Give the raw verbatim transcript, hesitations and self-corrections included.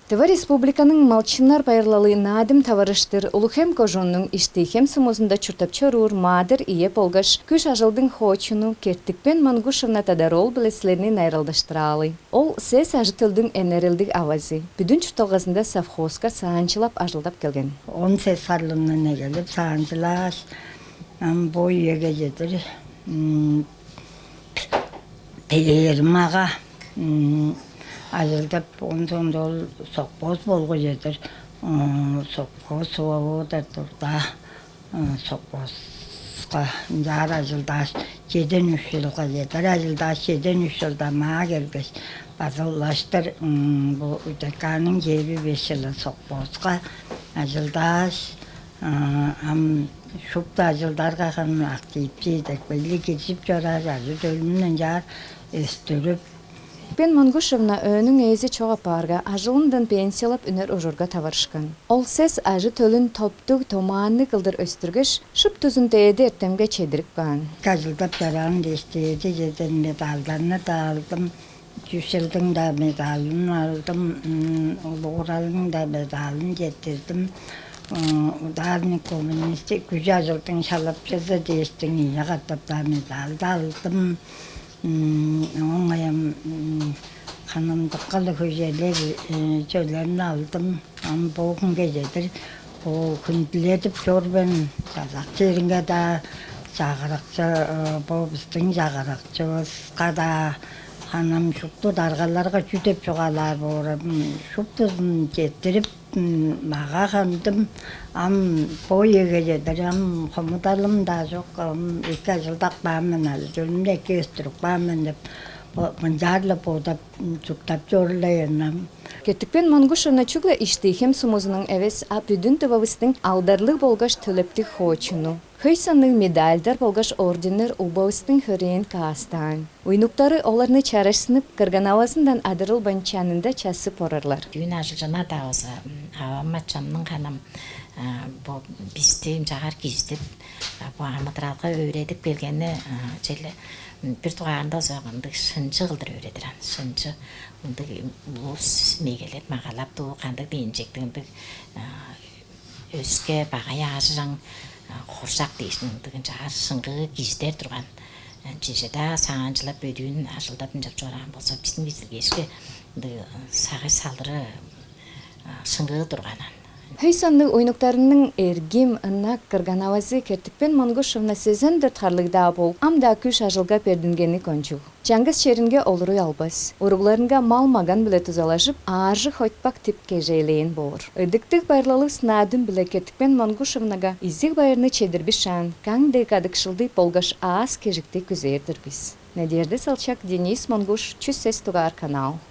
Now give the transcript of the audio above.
Тыва Республиканың малчыннар байырлалы Наадым таварыштыр Улуг-Хем кожууннуң Ишти-Хем сумузунда чурттап чоруур маадыр ие болгаш күш-ажылдың хоочуну Кертикпен Монгушевна Тадар-оол-биле силерни найыралдаштыраалы. Ол сес ажы-төлдүң энерелдиг авазы. Бүдүн чуртталгазында совхозка саанчылап ажылдап келген. Он сес харлымдан эгелеп саанчылааш, ам бо үеге чедир, м, Тээрмага, м, ажылдап, оон соонда ол совхоз болгу чедир, м, совхоз Свобода турда, м, совхозка ынчаар ажылдааш, чеден үш чылга чедир ажылдааш, чеден үш чылда маа келгеш, база улаштыр, м, бо УТК-ның чээрби беш чылы совхозка ажылдааш, а, ам шупту ажылдарга харын активчи идепкейлиг киржип чорааш, ажы-төлүмнү ынчаар өстүрүп. Кертикпен Монгушевна өөнүң ээзи чок апаарга, ажылындан пенсиялап үнер ужурга таварышкан. Ол сес ажы-төлүн топтуг, томаанныг кылдыр өстүргеш, шуптузун дээди эртемге чедирип каан. Ажылдап чораан дээш, дээди чеден медалдарны-даа алдым. Чүс чылдың-даа медалын алдым, м, улуг Уралдың-даа медалын четтирдим. М, ударник коммунисттиг күш-ажылдың шалапчызы дээштиң ийи катап-даа медалды алдым. М, оон ам, м, ханамдыкка-ла хөй черлер, э, чөлерни алдым. Ам бо хүнге чедир бо хүндүледип чор мен, чазак черинге-даа, чагырыкчы, э, бо бистиң чагырыкчывыска-даа, ханам шупту даргаларга чүү деп чугаалаар боор, м, шуптузун четтирип, м, мага-хандым. Ам бо үеге чедир ам хомудалым-даа чок, ам эки ажылдап каан мен, ажы-төлүмнү эки өстүрүп каан мен деп, бо, мынчаар-ла бодап, м, чурттап чоруур-ла мен ам. Кертикпен Монгушевна чүгле Ишти-Хем сумузунуң эвес, а бүдүн Тывавыстың алдарлыг болгаш төлептиг хоочуну. Хөй санныг медальдар болгаш орденнер угбавыстың хөрээн каастаан. Уйнуктары оларны чарашсынып, кырган-авазындан адырылбайн чанында чассып орарлар. Дүүн ажылчыннар-даа болза, м, авам, ачамның ханам, а, бо бисти ынчаар кижизидип, а, бо амыдыралга өөредип келгени, а, черле, м, бир дугаарында болза ындыг шынчы кылдыр өөредир аан. Шынчы, ындыг улус мегелеп, магалап тур, кандыг дээрзин чектиг ындыг, а, өске багай аажы-чаңы, а, хоржок дээш, ындыг ынчаар шыңгыы кижизидер турган. А, чеже-даа саанчылап, бөдүүн ажылдап ынчап чораан болза, бистиң кижизидилгевиске ындыг сагыш салыры, а, шыңгыы турган аан. Хөй санныг уйнуктарының эргим, ынак кырган-авазы Кертикпен Монгушевна сезен дөрт харлыг-даа бооп, ам-даа күш-ажылга бердингени кончуг. Чаңгыс черинге олуруй албас. Уругларынга мал-маган-биле дузалажып, ааржы-хойтпак тип кежээлээн боор. Ыдыктыг байырлалывыс Наадым-биле Кертикпен Монгушевнага изиг байырны чедирбишаан, каң дег кадыкшылды болгаш аас-кежикти күзээр-дир бис. Надежда Салчак, Денис Монгуш, «Чүс сес» дугаар канал.